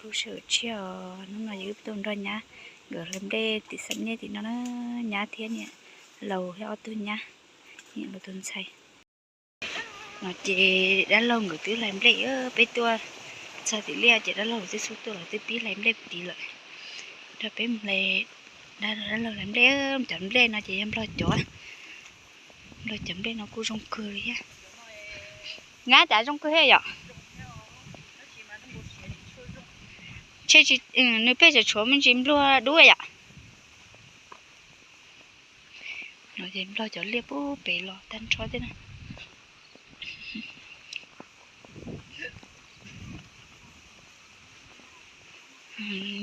Sawm tshiab os, hnub no yog wb tuaj nrog nyab nkawd hlais nplej tim xam nej tim no na, nyab thiab niam laus thiab ob tug nyab, niam laus tus ntxhais. No ces dab laug nkawd twb hlais nplej, peb tuaj txog tim liaj ces dab laug twb xub tuaj los twb pib hlais nplej puv tid lawm. Nrog peb mus hlais, dab laug hlais nplej, cov nplej no ces yog nplog cov, nplog cov nplej no kuj zoo kawg li thiab. Nyab, cas zoo kawg thiab yom? Nws pheej tseem tshuav me ntsis npluag dub yom. No ces nplog cov liaj pub pem los tag nrho thiab na.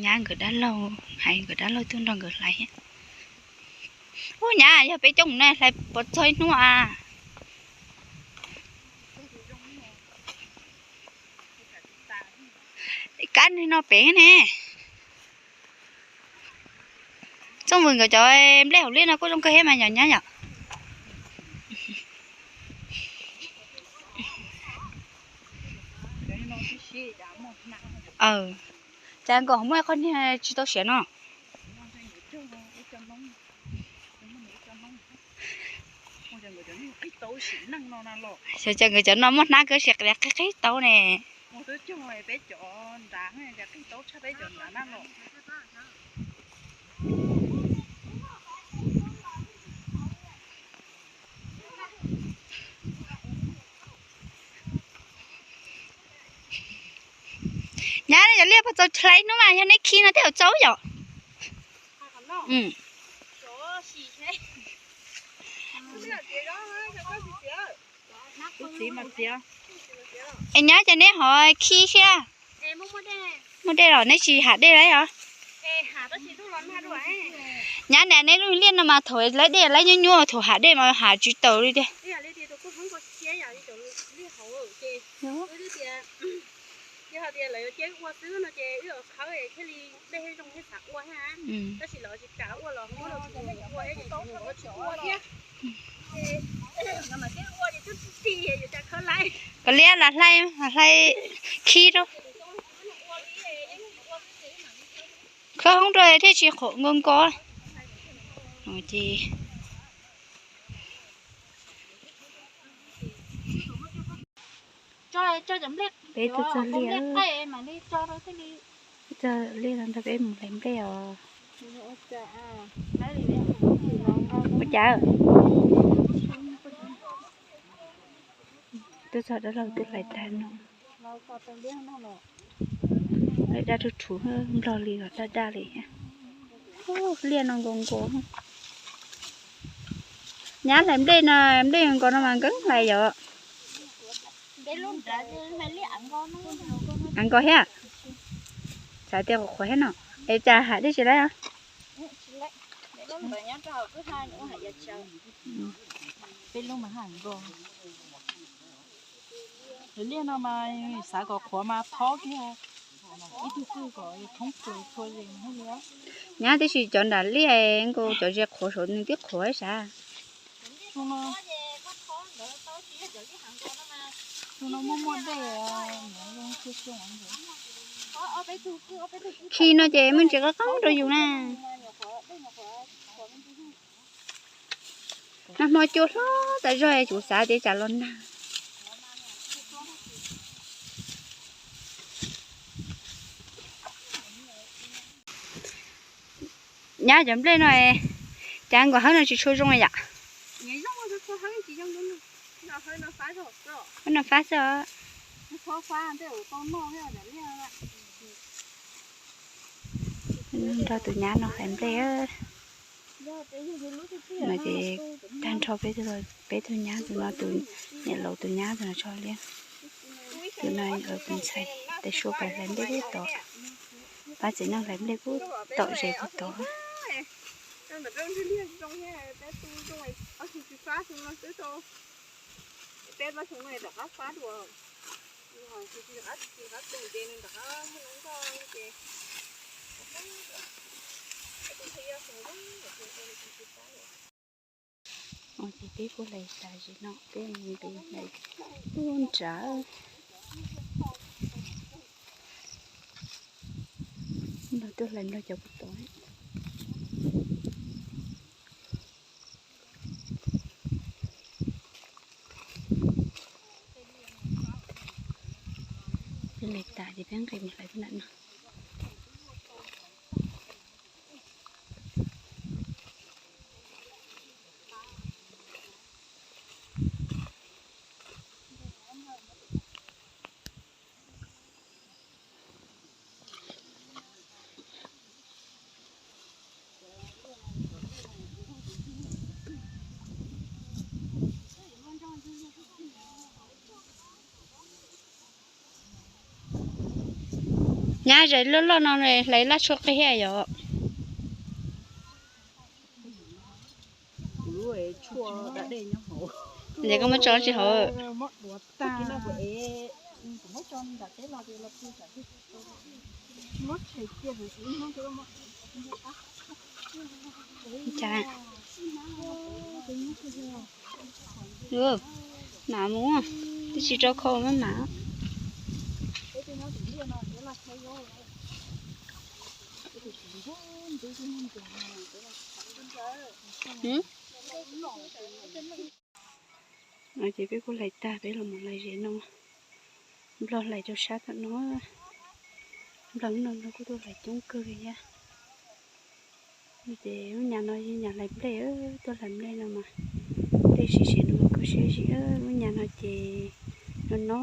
Nyab nkawd dab laug, hais nkawd dab laug tuaj nrog nkawd hlais thiab. Ub, nyab, yog peb coob mus no hlais puas txog ib hnub a? Kab no pem ne. Txooj Vwm nkawd cov nplej hauv liaj no kuj zoo kawg thiab mas yom nyab yom. Cas nkaus muaj qhov niag tsis tau siav no. Xyov cas nkawd cov no muaj hnab kawg siav qis qis tau ne. Nyab, nej cov liaj puas txaus hlais ib hnub mas yog neb khi no tej zaum txaus yom? Es nyab, ces neb ho khi thiab. Muaj dej los neb tsis ham dej lawm os? Nyab, neb lub liaj no mas thaum laib dej laib nyuaj nyuaj, thaum ham dej mas ham tsis taus li tiag. Koj liab los hlais, hlais khi rau. Khawb hoob rau thiaj tsis qhuav nkaus nkaus. Ces peb tuaj txog liaj, txog liaj no nrog peb mus hlais nplej os. Ua cas? Tuaj txog dab laug twb hlais tag no. Hlais daj rhuv rhuv, nplog li los daj daj li thiab. Liaj no nkaus nkaus. Nyab, hlais nplej no, nplej nkaus no mas nkees hlais yom. Av nkaus thiab. Xav tias qhuav qhuav thiab no. Es cas ham dej tsis laib os? Liaj no mas xav kom qhuav mas thob kiag, ib tug twg kom thoob plaws txhua ze thiaj li. Nyab, tab sis cov nram liaj nkaus cov ze qhuav saud nws twb qhuav sav. Khi no ces muaj ntsis qab qab rau yus na. Nag hmo cua hlob tas zog es kuv xav tias tsam los nag. Nyab, cov nplej no cas nkaus hawb no tsis tshua zoo yam? Hawb no fab xwb. Nrog tus nyab no hlais nplej. No ces tag nrho peb, peb tug nyab tus no, tus niam laus tus nyab tus no tso liab. Tus no tus ntxhais tais sua pais hlais nplej pub tod. Pab txiv neej hlais nplej pub tom zes pub tod. Ces peb kuj hlais tas zim no peb mus pem hlais ub nrad. Nrog tuaj hlais nrog cov kuv tod. Peb hlais tas ces peb nqis mus hlais nram no. Nyab, zais loj loj no hlais laj tshuaj qig thiab yom? Ces koj muab tso tsis hauv. Cas, mam mus, twb tsis rau khau maj mam. No ces peb kuj hlais tag, peb los mus hlais zes no. Nplog hlais rau sab tom no. Nplog no no kuj tuaj hlais coob kawg li thiab. Ces lub nyam no yog nyam hlais nplej, tuaj hlais nplej no mas nplej siav siav no mas kho siab zim. Lub nyam no ces no no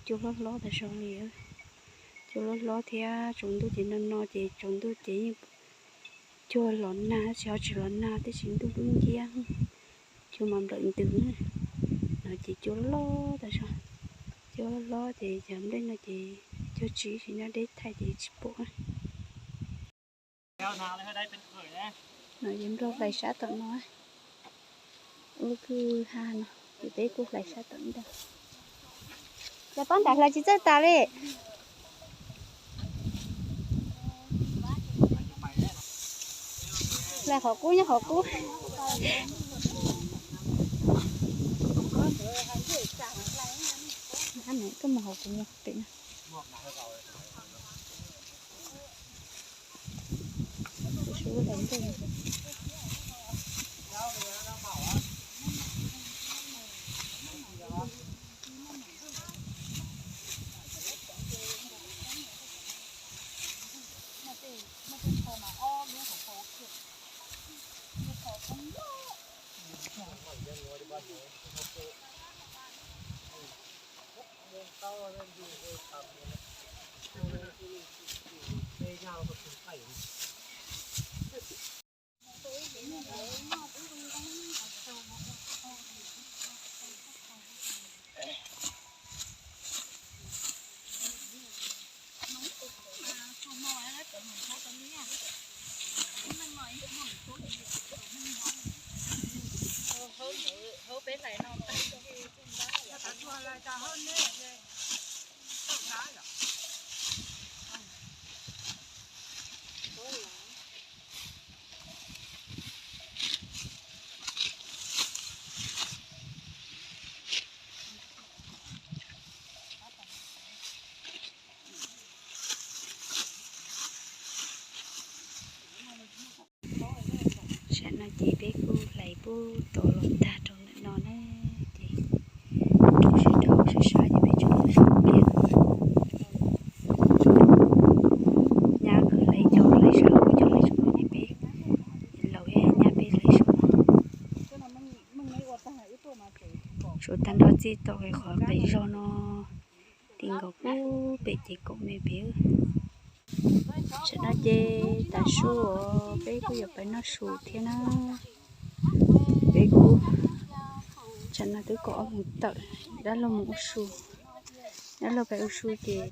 cua hlob hlob tas zog li. Cua hlob hlob thiab tsaus ntuj ces no no ces tsaus ntuj ces yeej cua los nag, tsis ho tsis los nag, tab sis ntuj dub nciab, cua mas nplawm ntws. No ces cua loj tas zog, cua hlob ces cov nplej no ces cua tsis, tsis nyob deb thaij ces tsis pom. No ces nplog hlais sab tom no, lub kwj ha no ces peb kuj hlais sab tom ntej. Cov pob nram hlais tsis txawj tas li. Hlais qhov qub nyob qhov qub. Koj mus hauv kuv mus pem no. Tsam no ces peb kuj hlais pub tod los tag rau ntawm no na, ces rau sab rau sab sab ces peb tsuas mus hlais pliag. Nyab nkawd hlais cov hlais sab, cov hlais sab ces peb laus thiab nyab peb hlais sab. Suav tag nrho txij tau qhov pem zog no, ti nkaus pub pem ces kaum me pem. Tsam no ces tav su os, peb kuj yuav pais noj su thiab na. Peb kuj, tsam no twb kaum ob moos tawm, dab laug mus ua su, dab laug pais ua su ces,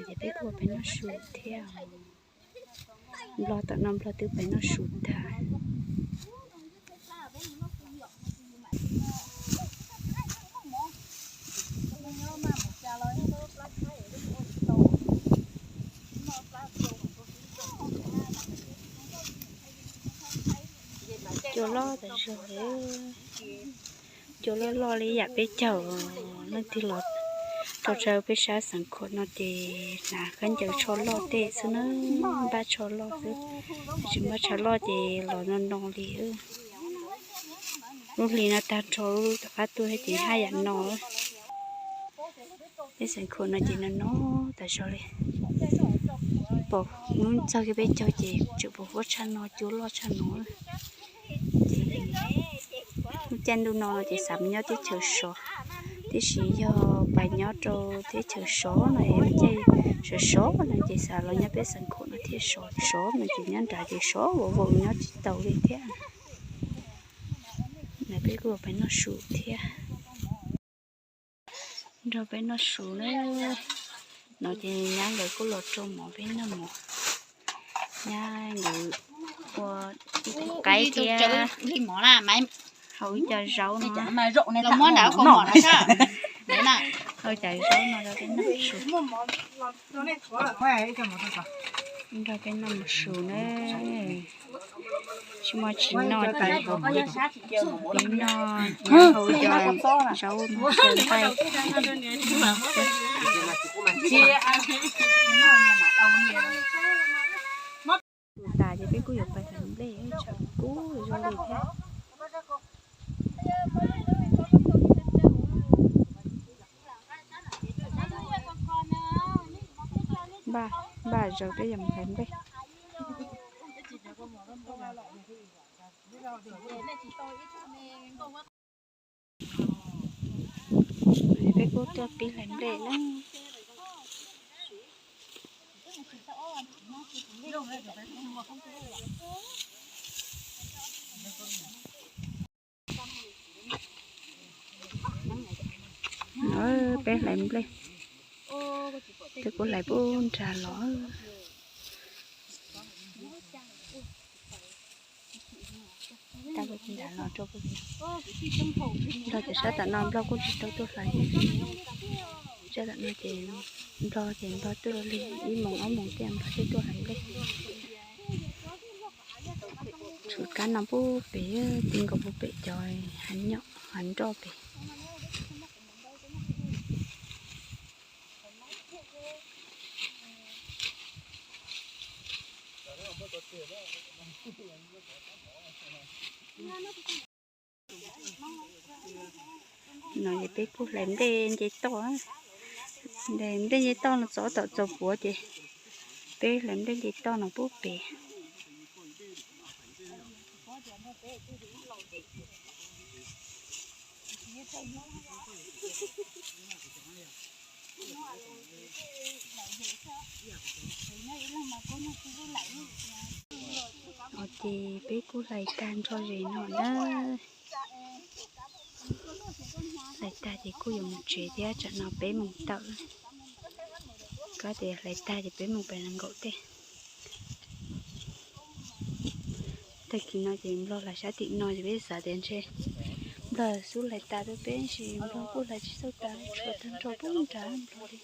ces peb kuj yuav pais noj su thiab. Nplog tom no nplog twb pais noj su tag. Cua loj tas zog li, cua loj loj li yam peb caug, leej twg los Tau rau peb sab Xeev Khuam no ces hnav khaub ncaws tsho loj tej xwb na, npaj tsho loj xwb, tsis npaj tsho loj ces los no no li. Lub hli no tag nrho lub tom qab tuaj ces haj yam no. Peb Xeev Khuam no ces no no tas zog li. Pom hnub txog kiag peb caug ces tseem pom huab tshaj no, cua loj tshaj no. Ces lub caij ntuj no ces xav mus nyob teb chaws sov, tiam sis yog pais nyob rau teb chaws sov no es lub caij sov sov no ces xav los nyob peb Xeev Khuam no thiaj sov, sov no ces nyob nrad ces sov vau vau nyob tsis tau li thiab. Peb kuj pais noj su thiab. Nrog peb noj su na. No ces nyab nkawd kuj los rau mov peb noj mov. Nyab nkawd ua ib tug qaib thiab hau ib co zaub no. Hau cov zaub no rau peb noj su. Nrog peb noj mov su na. Tsis muaj tsis noj ces peb noj hau cov zaub no xyaw nqaij. Tas ces peb kuj yuav pais hlais nplej, tshav kub zoo li thiab. Npaj, npaj zaws peb yuav mus hlais nplej. Peb kuj tuaj pib hlais nplej na. Peb hlais nplej, peb kuj hlais pub nrag los. Tab nrag los rau, nplog ces sab tam no nplog kuj tsis tau tuaj hlais. Sab tam no ces nplog ces nplog tuaj li ib moos ob moos tej nplog thiaj tuaj hlais nplej. Tshuav kab no pub pem, ti nkaus pub pem cov hav nyom hav nroj pem. No ces peb kuj hlais nplej nce toj, nplej nce toj no txog tom txog puav ces peb hlais nplej nce toj no pub pem. Ces peb kuj hlais tag nrho zes no na. Hlais tag ces kuj yuav mus tsev thiab, tsam no peb moos tawm. Kab tias hlais tag ces peb mus pem nees nkaum tej. Tag kis no ces nplog hlais sab tim no ces peb xav tias ntshe nplog xub hlais tas rau peb, tab sis nplog kuj hlais tsis txawj tas, tshuav tag nrho pub nrad nplog li.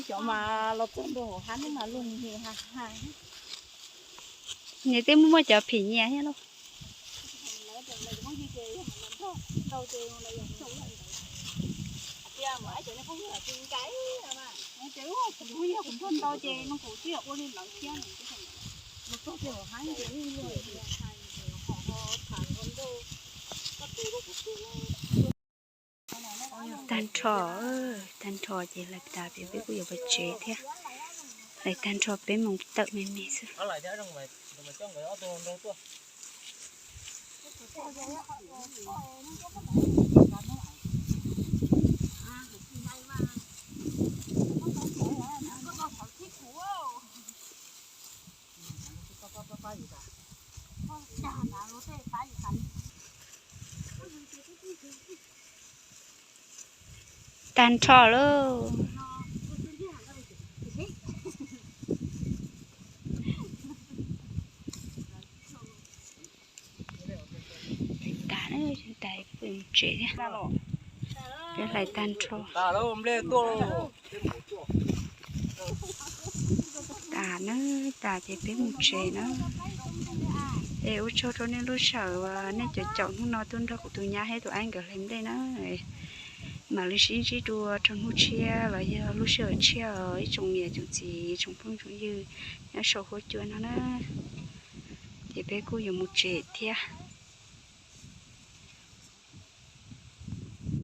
Cov mas los txog ntua hauv hav no mas lug ha ha. Nws twb muaj cov phim nyiam thiab lauj. Tag nrho, tag nrho ces hlais tas peb, peb kuj yuav pais tsev thiab. Hlais tag nrho peb moos tawm me me xwb. Tag nrho lauj. Tas na, tas peb mus tsev thiab. Peb hlais tag nrho. Tas na, tas ces peb mus tsev na. Es ua tsaug rau nej lub sij hawm uas nej caum caum hnub no tuaj nrog kuv tus nyab thiab tus aib nkawd hlais nplej na. Mam li sib ntsib dua rau hnub tshiab los yog lub sij hawm tshiab os ib tsoom niam tsoom txiv tsoom phooj tsoom ywg nyob saum huab cua no na. Ces peb kuj yuav mus tsev thiab.